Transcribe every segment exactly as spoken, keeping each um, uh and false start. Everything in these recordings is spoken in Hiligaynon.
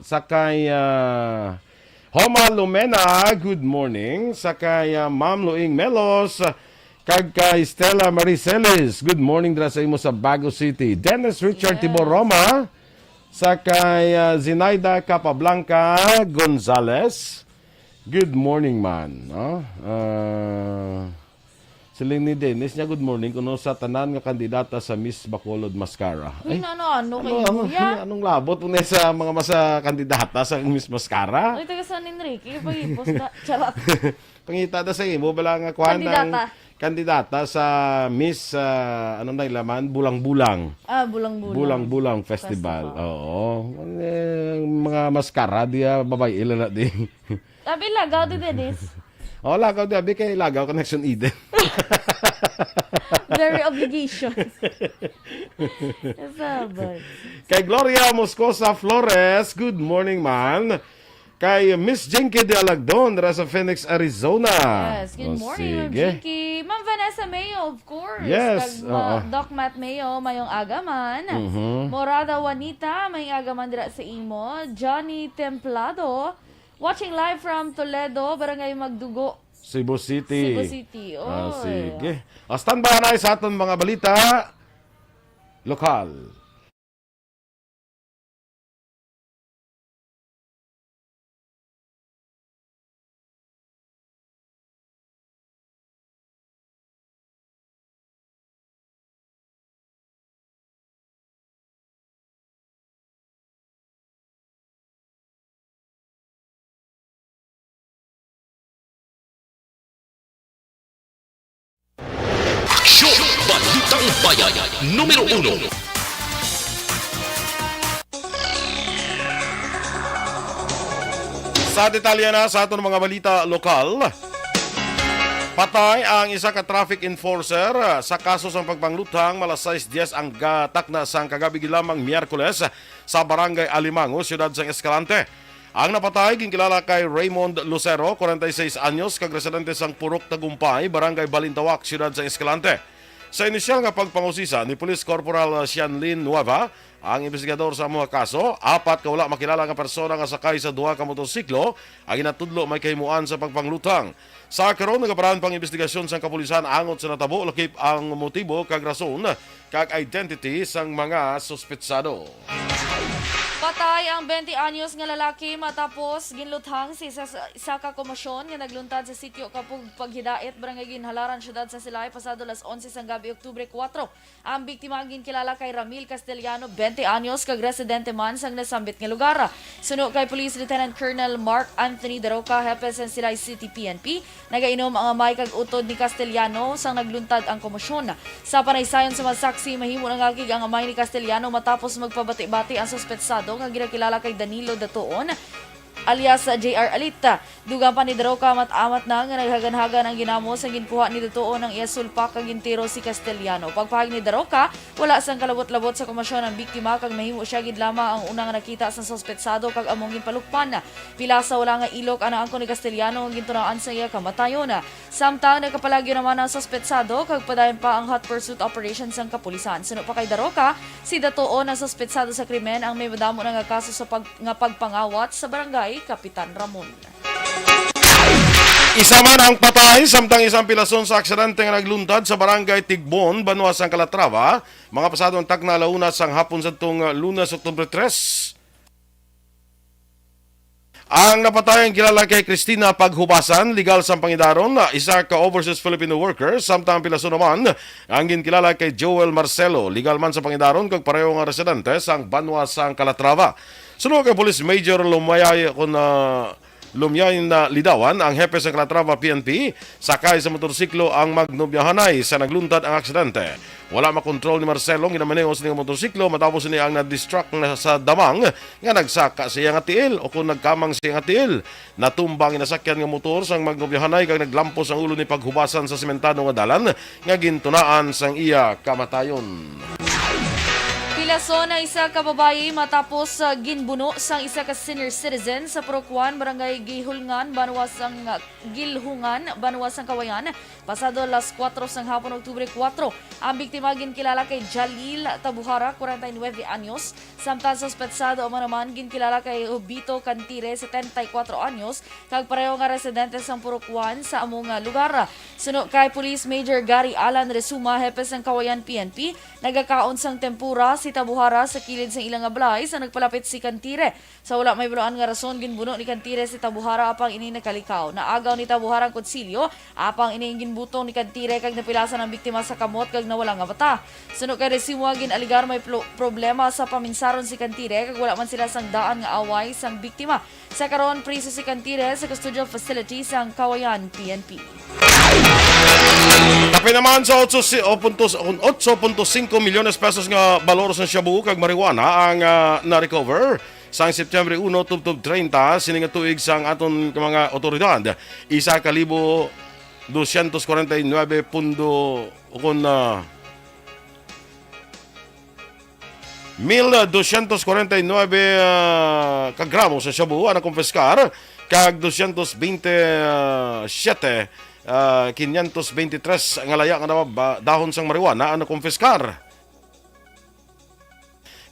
Sa kay, ah, Homa Lumena, good morning. Sa kay, ah, Ma'am Luing Melos, kag kay Stella Marie Celis, good morning dira sa imo sa Bago City. Dennis Richard Yes. Tibor Roma, sa kay, ah, Zinaida Capablanca Gonzalez, good morning, man. No? Ah, siling ni Dennis niya, "Good morning kuno sa tanan nga kandidata sa Miss Bacolod Mascara." Uy, Ay, nano-ano ano, kay ano, Kuya? Anong labot mo na sa mga masa kandidata sa Miss Mascara? Uy, taga San Enrique, pag-ipos na. Charot. Pangita na sa imo, bala nga kuan ang Kandidata. kandidata sa Miss, ah, ano na ilaman, Bulang-Bulang. Ah, Bulang-Bulang. Bulang-Bulang Festival. Festival. Oo. Eh, mga mascara, di, ah, babae, ilala, di. Abi, lagaw di, Dennis. Oh, lagaw di, abi, kay lagaw Connection Eden. Very obligations. Sabay. Kay Gloria Moscosa Flores, good morning, man. Kay Miss Jinky de Alagdon, dira sa Phoenix, Arizona. Yes, good Oh, morning, Ma'am sige. Jinky. Ma'am Vanessa Mayo, of course. Yes, Kag Ma-, oo. Doc Matt Mayo, mayong aga man. Mhm. Morada Juanita, mayong aga man dira sa imo. Johnny Templado, watching live from Toledo, Barangay Magdugo. Cebu City. Cebu City, Ah, oy. sige. Ah, standby na sa aton mga balita. Lokal. Aksyon! Balitang Bayan, numero uno. Sa detalye na sa aton mga balita lokal, patay ang isa ka traffic enforcer sa kaso sang pagpangluthang malas sais diyes ang gatakna sang kagabi gilamang Miyerkules sa Barangay Alimango, Siyudad sang Escalante. Ang napatay ginkilala kay Raymond Lucero, kwarenta y seis anyos, kag residente sang Purok Tagumpay, Barangay Balintawak, Siyudad sang Escalante. Sa inisyal nga pagpangusisa ni Police Corporal Shanlin Nueva, ang investigador sa amo nga kaso, apat ka wala makilala nga persona nga sakay sa duha ka motorsiklo ang ginatudlo may kahimuan sa pagpangluthang. Sa karon, nagaparaan pang imbestigasyon sang kapulisan angot sa natabo, lakip ang motibo kag rason kag identity sang mga suspetsado. Patay ang twenty anyos nga lalaki matapos ginluthang sa isa, isa ka komosyon nga nagluntad sa sitio Kapug Paghidait, Barangay Ginhalaran, Siyudad sa Silay, pasado las onse sang gabi, Oktubre kuwatro. Ang biktima ang ginkilala kay Ramil Castellano, twenty anyos, kag residente man sang nasambit nga lugar. Suno kay Police Lieutenant Colonel Mark Anthony Daroca, hepe sang Silay City P N P, nagainom ang amay kag utod ni Castellano sang nagluntad ang komosyon. Sa panaysayon sa mga saksi, mahimo nangakig ang amay ni Castellano matapos magpabati-bati ang suspetsado nga ginakilala kay Danilo Datuon, alias J R Alita. Dugang pa ni Daroca, amat-amat na nga naghaganhagan ang ginamos sang ginkuha ni Datuon ang iya sulpak kag gintiro si Castellano. Pagpahayag ni Daroca, wala sang kalabot-labot sa komosyon ang biktima kag mahimo sia gid lamang ang una nga nakita sang suspetsado kag among ginpalukpan. Pila sa wala nga ilok ang naangkon ni Castellano nga gintunaan sa iya kamatayon. Samtang nagapalagyo naman ang suspetsado kag padayon pa ang hot pursuit operation sang kapulisan. Suno pa kay Daroca, si Datuon ang suspetsado sa krimen ang may madamo na nga kaso sa pag-, nga pagpangawat sa barangay Kapitan Ramon. Isa man ang patay, samtang isang pilason sa aksidente nga nagluntad sa barangay Tigbon, banwa sang Calatrava, mga pasado ang takna ala una sang hapon sadtong Lunes, Oktubre tres. Ang napatay ang kilala kay Christina Paghubasan, legal sang pangidaron, isa ka overseas Filipino worker, samtang ang pilason naman ang ginkilala kay Joel Marcelo, legal man sa pangidaron kag pareho nga residente sang banwa sang Calatrava. Suno kay Police Major Lumayay, kun, ah, Lumyay na Lidawan, ang hepe sa Calatrava P N P, sakay sa motorsiklo ang magnobyahanay sa nagluntad ang aksidente. Wala makontrol ni Marcelo ang ginamaneho sini nga motorsiklo matapos ini ang na-distract na sa damang nga nagsaka sa iya nga tiil o kung nagkamang sa iya nga tiil. Natumba ang ginasakyan nga motor sang magnobyahanay kag naglampos ang ulo ni Paghubasan sa sementado nga dalan nga gintunaan sang iya kamatayon. Pila Kaso na isa ka babayi matapos, ah, ginbuno sang isa ka senior citizen sa Purok One, Barangay Gihulngan, banwa sang, ah, Gilhungan, banwa sang Kawayan, pasado alas kuwatro sang hapon, Oktubre kuwatro. Ang biktima ginkilala kay Jalil Tabuhara, kwarenta y nuebe anyos, samtang suspetsado man naman ginkilala kay Hubito Cantire, setenta y kuwatro anyos, kag pareho nga residente sang Purok One sa amo nga lugar. Suno kay Police Major Gary Alan Resuma, hepe sang Kawayan P N P, nagakaon sang tempura si Tabuhara sa kilid sang ila nga balay sa nagpalapit si Cantire. Sa wala mahibaluan nga rason, ginbuno ni Cantire si Tabuhara apang ini nakalikaw. Naagaw ni Tabuhara ang kutsilyo apang ini ang ginbutong ni Cantire kag napilasan ang biktima sa kamot kag nawala nga mata. Suno kay Resuma, gin-alegar may plo-, problema sa paminsaron si Cantire kag wala man sila sang daan nga away sang biktima. Sa karon, priso si Cantire sa custodial facility sang Kawayan P N P. Kapin naman sa otso si-, o punto, otso punto singko milyones pesos nga balor sa shabu kag marijuana ang, ah, na-recover sang September uno tubtob treinta sini nga tuig sang aton mga otoridad. Isa ka libo dosyentos kwarenta y nuebe pundo, o kon, ah, mil dosyentos kwarenta y nuebe, ah, ka gramo sa shabu ang nakumpiskar, kag dosyentos bente siyete, ah, kinyentos bente tres nga laya nga naba-, dahon sang marijuana ang nakumpiskar.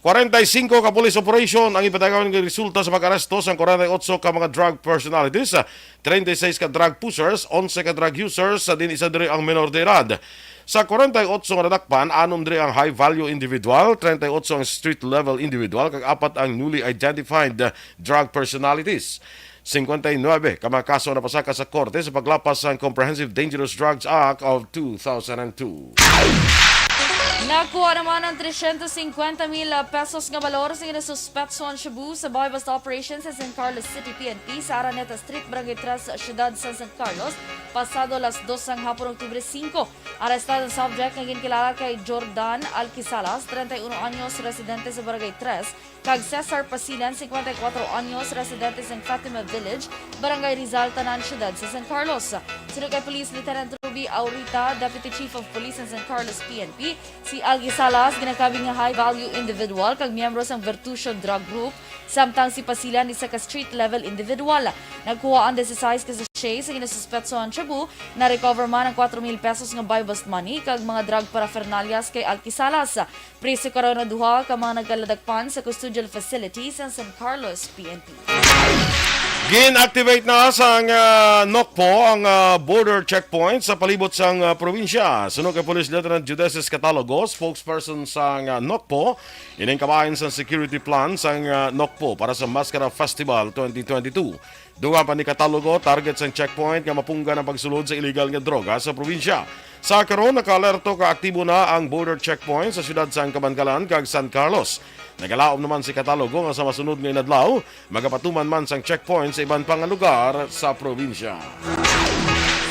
Kwarenta y singko ka police operation ang ipatagawan nga resulta sa pag-aresto sang kwarenta y otso ka mga drug personalities, treinta y seis ka drug pushers, onse ka drug users, sa din isa diri ang menor de edad. Sa kwarenta y otso nga nadakpan, anom diri ang high-value individual, treinta y otso ang street-level individual, kag apat ang newly identified drug personalities. Singkwenta y nuebe ka mga kaso ang napasaka sa korte sa paglapas sang Comprehensive Dangerous Drugs Act of two thousand and two. Nakuha naman ang tresyentos singkwenta mil pesos nga balor sa ginasuspetso ang shabu sa buy-bust operation sa San Carlos City P N P sa Araneta Street, Barangay Tres, Siyudad sa San Carlos, pasado alas dos sang hapon, Oktubre singko. Arestado ang subject nga ginkilala kay Jordan Alquisalas, treinta y uno anyos, residente sa Barangay Tres, kag Cesar Pasilan, cincuenta y cuatro anyos, residente sang Fatima Village, Barangay Rizal, Tanan, Siyudad sa San Carlos. Suno kay Police Lieutenant Ruby Aurita, Deputy Chief of Police sa San Carlos P N P, si Algi Salas ginakabig nga high-value individual kag miyembro sang Vertusio Drug Group, samtang si Pasilan isa ka street-level individual. Nagkuha ang dieciséis ka sachet sa ginasuspetso ang shabu, na-recover man ang kuwatro mil pesos nga buy-bust money kag mga drug paraphernalias kay Algi Salas. Priso karon ang duha ka mga nagaladakpan sa custodial facility sa San Carlos P N P. Gin-activate na sang, ah, NOCPO ang, ah, border checkpoint sa palibot sang, ah, probinsya. Suno kay Police Lieutenant Judesis Catalogo, spokesperson sang, ah, NOCPO, ining kabahin sang security plan sang, ah, NOCPO para sa Mascara Festival twenty twenty-two. Dungan pa ni Catalogo, target sang checkpoint nga mapunggan ang pagsulod sa iligal nga droga sa probinsya. Sa karon, nakaalerto ka aktibo na ang border checkpoint sa siyudad sang Kabankalan kag San Carlos. Nagalaom naman si Catalogo nga sa masunod nga inadlaw, magapatuman man sang checkpoint sa iban pa nga lugar sa probinsya.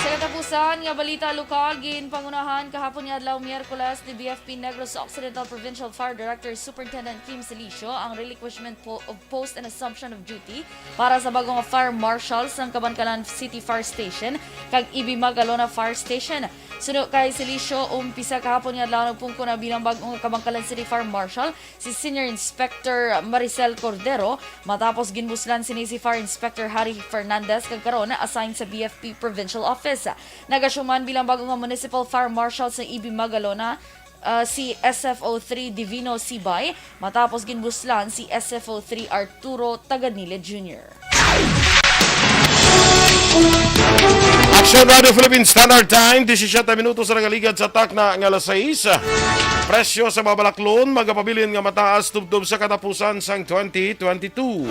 Sa katapusan nga balita lokal, ginpangunahan kahapon nga adlaw, Miyerkules, ni B F P Negros Occidental Provincial Fire Director Superintendent Kim Silicio ang relinquishment po-, of post and assumption of duty para sa bag-o nga Fire Marshal sang Kabankalan City Fire Station kag Ibi Magalona Fire Station. Suno kay Silicio, umpisa kahapon nga adlaw nagpungko na bilang bag-o nga Kabankalan City Fire Marshal si Senior Inspector Maricel Cordero, matapos ginbuslan sini si Fire Inspector Harry Fernandez, kag karon assigned sa B F P Provincial Office. Nag-assume man bilang bag-o nga Municipal Fire Marshal sa Ibi Magalona, ah, si S F O three Divino Sibay, matapos ginbuslan si S F O three Arturo Taganile Junior. Action Radio Philippine Standard Time, disisiete minutos ang nagaligad sa takna nga alas sais. Presyo sa mga balaklon magapabilin nga mataas tubtob sa katapusan sang twenty twenty-two.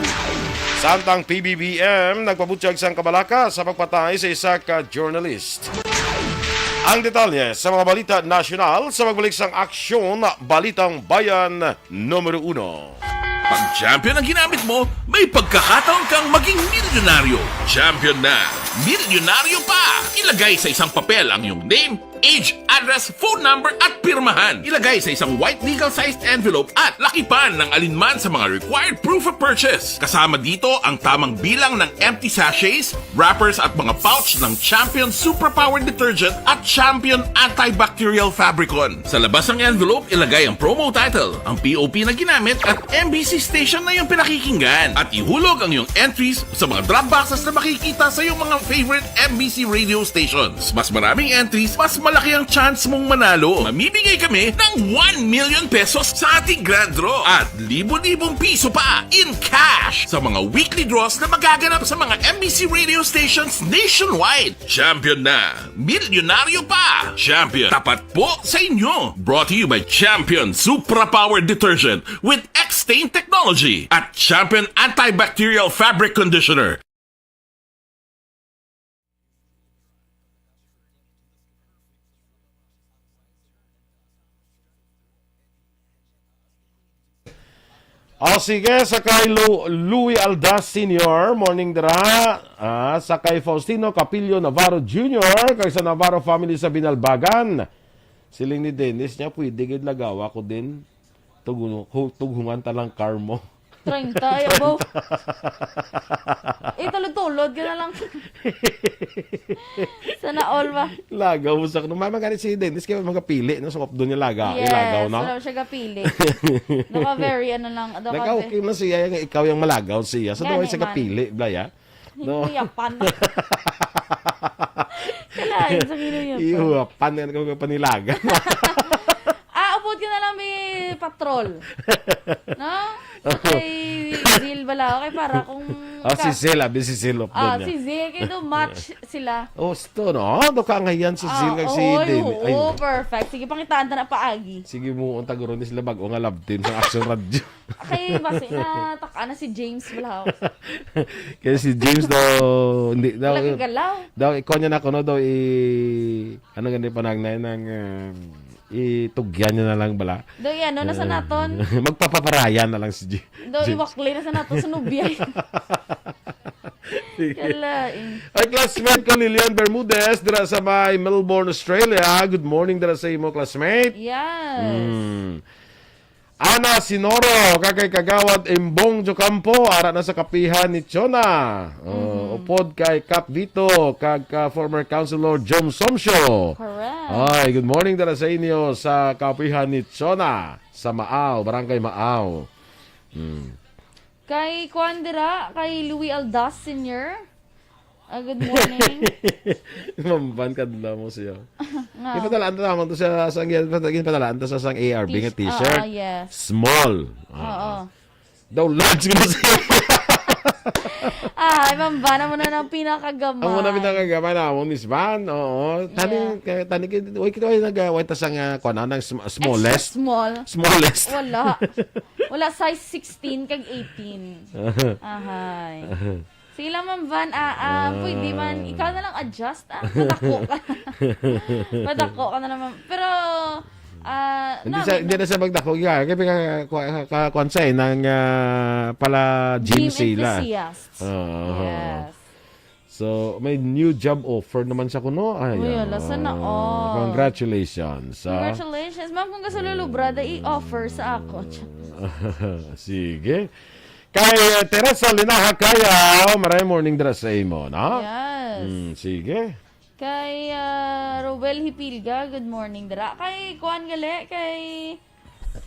Samtang P B B M nagpabutyag sang kabalaka sa pagpatay sa isa ka journalist. Ang detalye sa mga balita nasyonal sa pagbalik sang Aksyon Balitang Bayan Numero Uno. Pag champion ang ginamit mo, may pagkakataon kang maging milyonaryo. Champion na, milyonaryo pa! Ilagay sa isang papel ang iyong name, Age, address, phone number at pirmahan. Ilagay sa isang white legal-sized envelope at lakipan ng alinman sa mga required proof of purchase. Kasama dito ang tamang bilang ng empty sachets, wrappers at mga pouch ng Champion Superpower Detergent at Champion Antibacterial Fabricon. Sa labas ng envelope, ilagay ang promo title, ang P O P na ginamit at M B C station na iyong pinakikinggan. At ihulog ang iyong entries sa mga drop boxes na makikita sa iyong mga favorite M B C radio stations. Mas maraming entries, mas malaki ang chance mong manalo. Mamimigay kami ng one million pesos sa ating grand draw at libo-libong piso pa in cash sa mga weekly draws na magaganap sa mga M B C radio stations nationwide. Champion na! Milyonaryo pa! Champion, tapat po sa inyo! Brought to you by Champion Supra Power Detergent with X-Stain Technology at Champion Antibacterial Fabric Conditioner. O sige, sa kay Lu-, Louie Aldas Senior, morning dira. Ah, sa kay Faustino Capillo Navarro Junior, kag sa Navarro family sa Binalbagan. Siling ni Dennis niya, pwede gid lagawa ko din. Tugu-, hu-, tughungan ta lang car mo. Treinta, ay, abo. Eh, tulod-tulod ka na lang. Sana all ba? Lagaw mo sa kuno. Mama gani si Dennis kay magapili, no? So, doon niya laga, Yes, ilagaw, no? wala siya gapili. Naka very, ano lang, naka Naka ve- okay na siya, yung ikaw yung malagaw siya. So, Gani doon siya man. kapili, Blaya. No. Hinuyapan. Kalain sa hinuyapan. Ihuyapan, yan ka panilaga. Ah, upod ka na lang may patrol. No? Sa kay Zil bala. Okay, para kung Oh, ka- si Zil, abi si Zil, upod Ah, niya. si Zil. Kaya do match sila. Oh, sto, no? Do ka ngayon si Zil Ah, kag si oy, Dennis. Ay, oo, perfect. Sige, pangitaan ta na paagi. Sige mo, ang taguro ni sila bag-o nga love team sa Action Radio. Kay basi na taka na si James bala. Kay si James daw, hindi, daw, Wala kay galaw. daw, ikaw niya na kuno daw, i-, ano gani panagna nang, um, itugyan niya na lang bala. Do, yan, no, nasa Ah, naton? Magpapaparayan na lang si J-, Do, James. iwakli na sa naton, sa nubya. Sige. Kalain. Ay, classmate ko, Lilian Bermudez, dira sa may Melbourne, Australia. Good morning, dira sa imo, classmate. Yes. Mm. Ana Sinoro, kag kay Kagawad Imbong Jocampo, ara na sa kapihan ni Chona. Oh, Mhm. upod kay Kap Vito, kag ka former Councilor Jom Somsyo. Correct. Ay, good morning dala sa inyo sa kapihan ni Chona, sa Maaw, Barangay Maaw. Hmm. Kay kuan dira, kay Louis Aldas Senior. Ah, good morning. Mamban kadla mo siya. Nga. Ipadalaan ta naman to sa, sa, ipadalaan ta sa sang A R B nga T-sh-, t-shirt. Ah, yes. Small. Oo. Ah. Daw large ko na siya. Ah, ay, mambana mo na ng pinakagamay. Ang muna pinakagamay na, among Miss Van, oo. Tani, Yeah. kay, tani, kay, way, kay, way, nag, way, ta sang, ah, kuwan, ang sm-, smallest. Extra small. Smallest. Wala. Wala, size sixteen kag eighteen. Ahay. Sige lang, Ma'am Van, ah, ah, Ah. pwede man. Ikaw na lang adjust, ah. Madako ka. Madako ka na naman. Pero, ah, Hindi no, sa, may hindi na sa magdako. Kaya, kaya ka, ka, ka, kuwan siya eh, nang, ah, pala gym Gym sila. enthusiast. Oo. Yes. So, may new job offer naman siya kuno. Ay, Uy, ah, ala, sana all. Congratulations, ah. Congratulations. Ma'am, kung kasululubra, da i-offer sa ako. Sige. Kay, eh, Teresa Linaha Kaya, maray morning dira sa imo, no? Yes. Mm, sige. Kay, ah, Robel Hipilga, good morning dira. Kay, kuan gali, kay,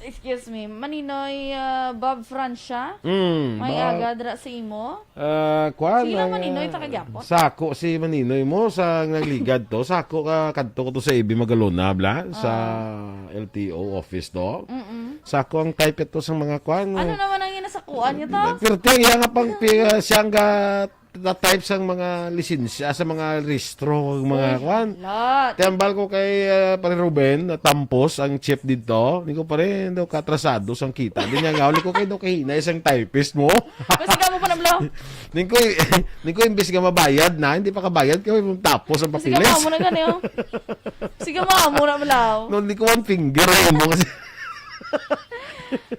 excuse me, Maninoy, ah, Bob Francia, Mm, may Bob. aga dira sa imo. Ah, kuan, Sila ah, Maninoy, taga Quiapo. Sako si Maninoy mo sa nagligad to. Sako ka, kadto ko to sa A B Magalona, bla, sa Ah. L T O office to. Mm-mm. Sako ang type ito sa mga kuan. Ano naman ang inasakuan niya to? Pero tiyan, iya nga pang pi-, siya ang ga-, na-type sang mga lisensya, sa mga rehistro, mga Uy, kuan. Lot. Tiambal ko kay, ah, Pare Ruben, na tampos ang chip dito. Ni ko, "Pare, daw katrasado sang kita." Di niya nga, uli ko kay daw kahinay sang typist mo. Kasi ka mo pa na, bro. Ning ko, ning ko, imbis nga mabayad na, hindi pa kabayad, kay tapos ang Kasi papilis. Ka mo na gani, oh. Sige, mama, mura mo lang. No, hindi ko one finger ang imo kasi.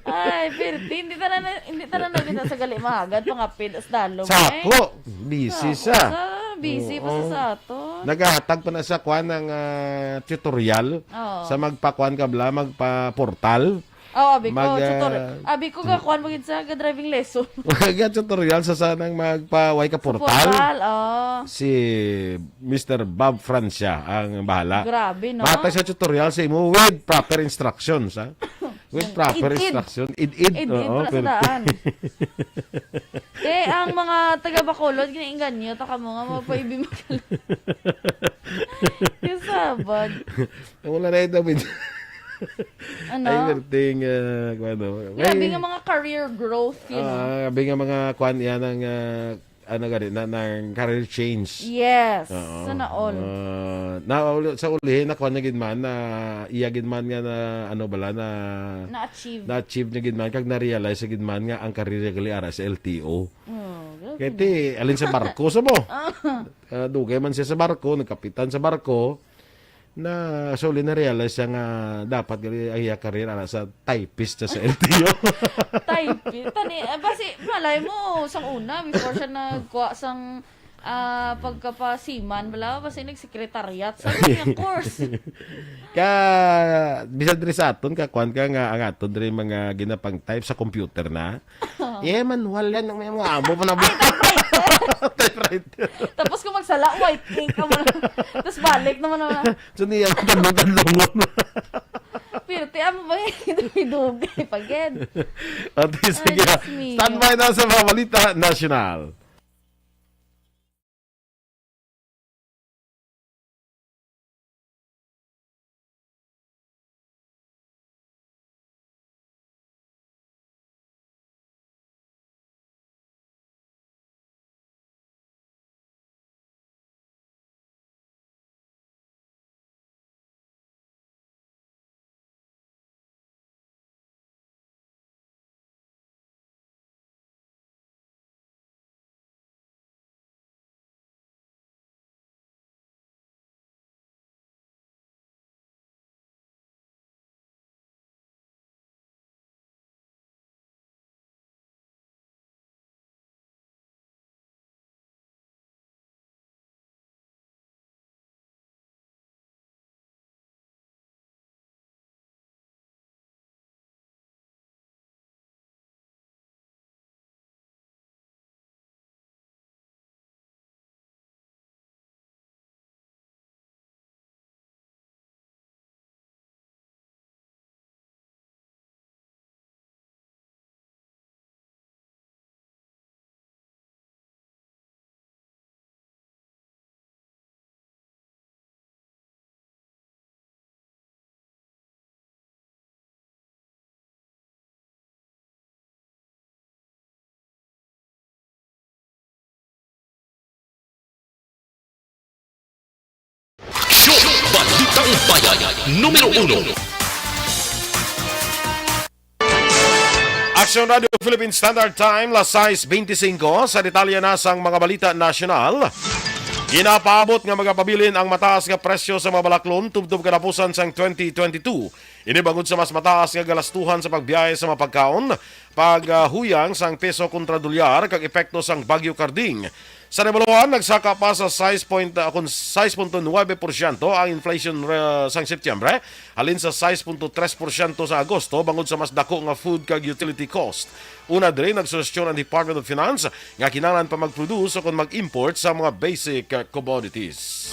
Ay, pero di, hindi tanan na, hindi tanan na kita sa gali mahagad, pangapid, as dalom, eh. Sako, busy Sako, sa. sa, busy pa sa Oo. sato. Nagahatag pa na sa kwan ng, ah, tutorial Oo. sa magpakuan ka bla, magpa-portal. Oo, abi ko, Mag, tutor-, ah, abi ko, gakuan mo gid sa ga-driving lesson. Ga-tutorial sa sanang magpaway ka Sa portal. portal, oo. Si Mister Bob Francia ang bahala. Grabe, no? Mahatag sa tutorial sa imo with proper instructions, ha? With proper Id-id. instruction. Id-id. Id-id Oo, pala sa pero daan. Eh, ang mga taga Bacolod, ginainganyo, ta ka mo nga, mapaibi makal-, Yung sabag. Wala na ito, David. Ano? Ay, everything, uh, ano. Grabe Ay, nga mga career growth, you know? Ah, grabe nga mga kwan yan ang, ah, ano gani, na, ng career change. Yes. Oo. Sana all. Ah, na, uli-, sa ulihin, na kwan na gid man, na iya gid man nga na, ano bala, na Na-achieve. na-achieve niya gid man, kag na-realize niya gid man nga ang career niya gali ara sa L T O. Oh, grabe Kaya na. ti, alin sa barko, sa mo? Ah, dugay man siya sa barko, nagkapitan sa barko, na, so, na-realize siya nga dapat gali ang iya career, ana, sa typist siya sa L T O. Typist. Tani, ah, basi, malay mo, sang una, before siya nagkuha sang, ah, pagkapasiman, bala, basi nagsekretariat sa kanya course. Ka, bisan diri sa aton, ka, kwan ka nga, ang aton diri mga ginapang-type sa computer na. Eh, manual yan. Ang may mga amo pa na ba? Typewriter. Tapos kung magsala, white ink ka mo na. Tapos balik naman naman. So, niya ang tanong-tanongon. Pirti, amo ba yung dugay-dugay pa, gid? At least, Ay, sige. Diyos mio. Standby na sa mga balita nasyonal. Show Balitang Bayan, numero uno. Aksyon Radio Philippine Standard Time, las sais beintisinco. Sa detalye na sang mga balita nasyonal, ginapaabot nga magapabilin ang mataas nga presyo sa mga balaklon tubtob katapusan sang twenty twenty-two. Ini bangod sa mas mataas nga galastuhan sa pagbiyahe sa mga pagkaon, paghuyang sang peso kontra dolyar, kag epekto sang Bagyo Karding. Sa Nabalawan, nagsaka pa sa sais point, ah, kun sais punto nuebe porsyento ang inflation, ah, sang Setyembre, halin sa sais punto tres porsyento sa Agosto, bangod sa mas dako nga food kag utility cost. Una diri, nagsuhestyon ang Department of Finance nga kinahanglan pa mag-produce o kon mag-import sa mga basic, ah, commodities.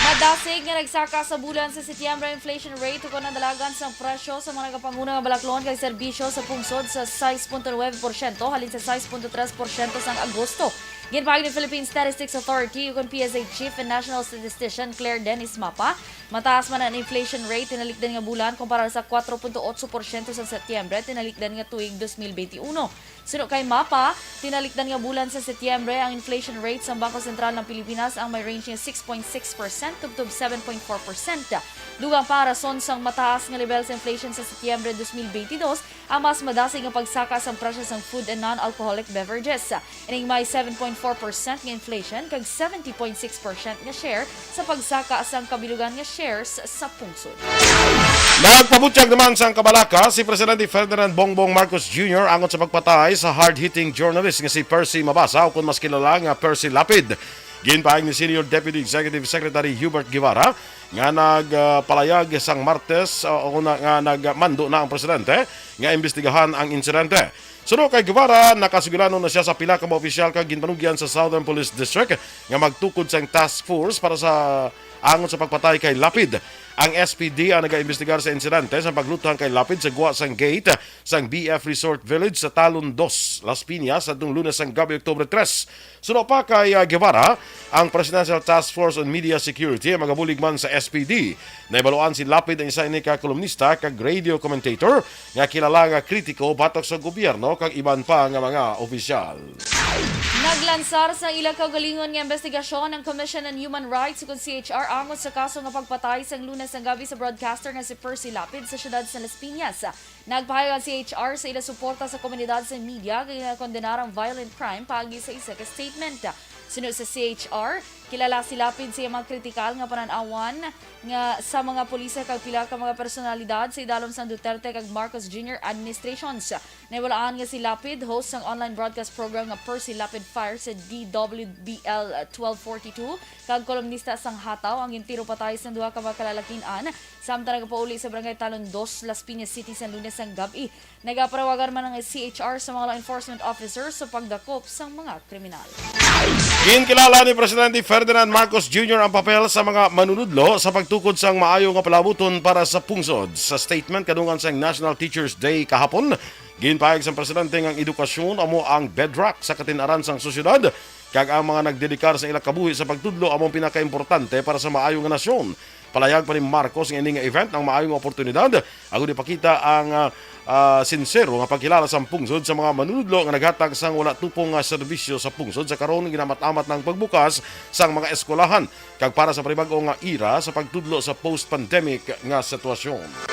Madasig nga nagsaka sa bulan sa Setyembre inflation rate, ukon ang dalagan sang presyo sa mga nagapanguna nga balaklon kag serbisyo sa pungsod sa sais punto nuebe porsyento halin sa sais punto tres porsyento sang Agosto. Ginpahayag ni Philippine Statistics Authority, ukon P S A Chief and National Statistician Claire Dennis Mapa, mataas man ang inflation rate tinalikdan nga bulan kumpara sa kuwatro punto otso porsyento sa Setyembre tinalikdan nga tuig dos mil benti uno. Suno kay Mapa, tinalikdan nga bulan sa Setyembre ang inflation rate sa Bangko Sentral ng Pilipinas ang may range nga six point six percent tubtob seven point four percent. Dugang pa, rason sang mataas nga level sa inflation sa Setyembre dos mil benti dos ang mas madasig nga pagsaka sang presyo sang food and non-alcoholic beverages. Ining may seven point four percent nga inflation kag seventy point six percent nga share sa pagsaka sang kabilugan nga shares sa pungsod. Nagpabutyag naman sang kabalaka si Presidente Ferdinand Bongbong Marcos Junior angot sa pagpatay sa hard-hitting journalist nga si Percy Mabasa, o kon mas kilala nga Percy Lapid. Ginpahayag ni Senior Deputy Executive Secretary Hubert Guevara nga nagpalayag sang Martes, uh, una nga nagmando na ang presidente nga imbestigahan ang insidente. Suno kay Guevara, nakasugilanon na siya sa pila ka mga opisyal kag ginpanugyan sa Southern Police District nga magtukod sang task force para sa angon sa pagpatay kay Lapid. Ang S P D ang nagaimbestigar sa insidente sa pagluthang kay Lapid sa gwa sang gate sang B F Resort Village sa Talon Dos, Las Piñas, adtong Lunes sang gabi, Oktubre tres. Suno pa kay, ah, Guevara, ang Presidential Task Force on Media Security ang magabulig man sa S P D. Nahibaluan si Lapid ang isa ini ka kolumnista kag radio commentator nga kilala nga kritiko batok sa gobyerno kag iban pa nga mga opisyal. Naglansar sa ila kaugalingon nga investigasyon ang Commission on Human Rights, ukon C H R, angot sa kaso nga pagpatay sang Lunes nga gabi sa broadcaster nga si Percy Lapid sa siyudad sa Las Piñas. Nagpahayag ang C H R sa ila suporta sa komunidad sa media kag ginakondenar ang violent crime paagi sa isa ka statement. Suno sa C H R, kilala si Lapid sa iyang mga kritikal nga panan-awan nga sa mga pulis kag pila ka mga personalidad sa idalom sang Duterte kag Marcos Junior administrations. Nahibaluan nga si Lapid, host sang online broadcast program nga Percy Lapid Fire sa D W B L twelve forty-two, kag kolumnista sang Hataw, ang gintiro patay sang duha ka mga kalalakin-an, samtang nagapauli sa Barangay Talon Dos, Las Piñas City, sa Lunes sang gab-i. Nagapanawagan man ang C H R sa mga law enforcement officers sa pagdakop sang mga kriminal. Ginkilala ni Presidente Ferdinand Marcos Junior ang papel sa mga manunudlo sa pagtukod sang maayo nga palabuton para sa pungsod. Sa statement kadungan sang National Teachers Day kahapon, ginpahayag sang presidente nga ang edukasyon amo ang bedrock sa katin-aran sang sosyedad, kag ang mga nagdedikar sa ila kabuhi sa pagtudlo amo ang pinakaimportante para sa maayo nga nasyon. Palayag pa ni Marcos nga ini nga event ang maayo nga oportunidad agud ipakita ang, ah, ah, sinsero nga pagkilala sa pungsod sa mga manunudlo nga naghatag sang wala tupong nga serbisyo sa pungsod. Sa karon, ginamat-amat na ang pagbukas sang mga eskwelahan kag para sa panibag-o nga era sa pagtudlo sa post-pandemic nga sitwasyon.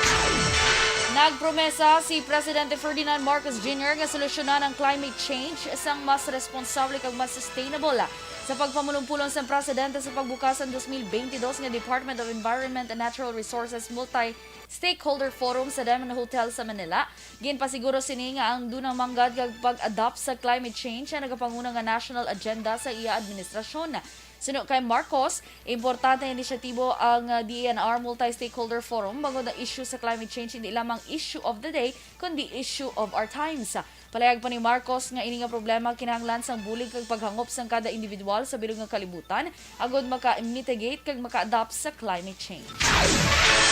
Nagpromesa si Presidente Ferdinand Marcos Junior nga solusyonan ang climate change sang mas responsable kag mas sustainable. Sa pagpamulong-pulong sang presidente sa pagbukas sang dos mil bentidós nga Department of Environment and Natural Resources Multi-Stakeholder Forum sa Diamond Hotel sa Manila, ginpasiguro sini nga ang dunang manggad kag pag-adapt sa climate change ang nagapanguna nga national agenda sa iya administrasyon. Suno kay Marcos, importante nga inisyatibo ang, uh, D E N R Multi-Stakeholder Forum bangod ang issue sa climate change hindi lamang issue of the day, kundi issue of our times. Palayag pa ni Marcos nga ini nga problema kinahanglan sang bulig kag paghangop sang kada individual sa bilog nga kalibutan agud maka-mitigate kag maka-adapt sa climate change.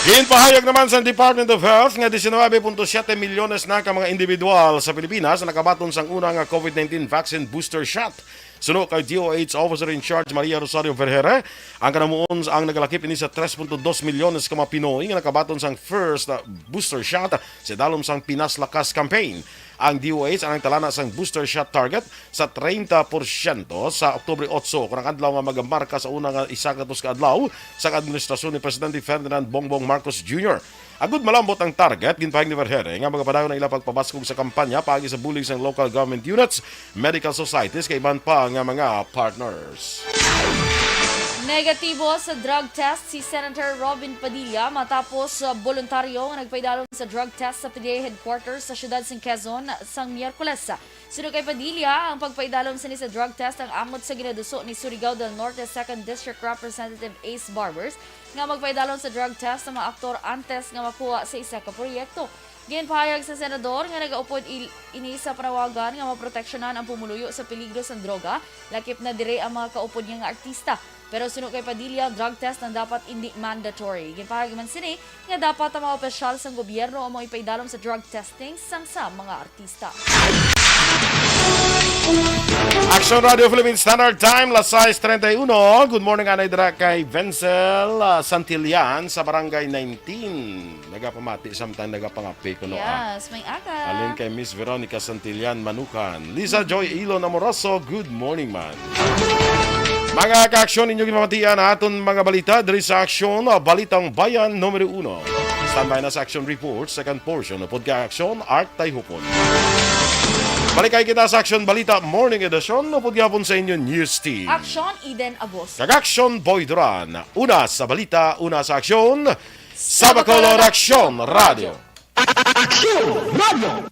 Ginpahayag naman sa Department of Health nga diecinuebe punto siete milyones na ka mga individual sa Pilipinas ang nakabaton sang una nga COVID nineteen vaccine booster shot. Suno kay D O H Officer in Charge Maria Rosario Vergere, ang kanamuon ang nagalakip ini sa tres punto dos milyones ka mga Pinoy nga nakabaton sang first, uh, booster shot sa dalom sang Pinas Lakas campaign. Ang D O H ang nagtalana sang booster shot target sa treinta porsyento sa Oktubre otso, kon ang adlaw nga magamarka sa una nga isa ka tus ka adlaw sang administrasyon ni Presidente Ferdinand Bongbong Marcos Junior. Agud malambot ang target, ginpahayag ni Vergere nga magapadayon ang ila pagpabaskog sa kampanya paagi sa bulig sang local government units, medical societies, kag iban pa nga mga partners. Negatibo sa drug test si Senator Robin Padilla matapos, uh, boluntaryo nga nagpaidalom sa drug test sa P D A headquarters sa siyudad sang Quezon sang Miyerkules. Suno kay Padilla, ang pagpaidalom sini sa drug test ang angot sa ginaduso ni Surigao del Norte Second District Representative Ace Barbers nga magpaidalom sa drug test ang mga aktor antes nga makuha sa isa ka proyekto. Ginpahayag sa senador nga nagaupod il-, ini sa panawagan nga maproteksyonan ang pumuluyo sa peligro sang droga, lakip na diri ang mga kaupod niya nga artista. Pero suno kay Padilla, ang drug test ang dapat indi mandatory. Ginpahayag man sini nga dapat ang mga opisyal sang gobyerno ang mga ipaidalom sa drug testing sang sa mga artista. Action Radio Philippine Standard Time, las sais treinta y uno. Good morning, anay dira kay Vencel, ah, Santillan sa Barangay nineteen. Nagapamati samtang nagapangap- Piko, no, ah. Yes, may aga. Alin kay Miss Veronica Santillan Manukan. Lisa Joy Ilon Amoroso, good morning, man. Mga kaaksyon, inyo ginpamatian aton mga balita diri sa Aksyon, ah, Balitang Bayan numero uno. Standby na sa Aksyon Report, second portion, upod kay Aksyon, Art Tayhupon. Balik kay kita sa Aksyon Balita Morning Edition, upod gihapon sa inyo News Team. Aksyon, Eden Agosto. Kag Aksyon, Boy Duran. Una sa balita, una sa aksyon, sa Bacolod Aksyon Radio. Aksyon Radio.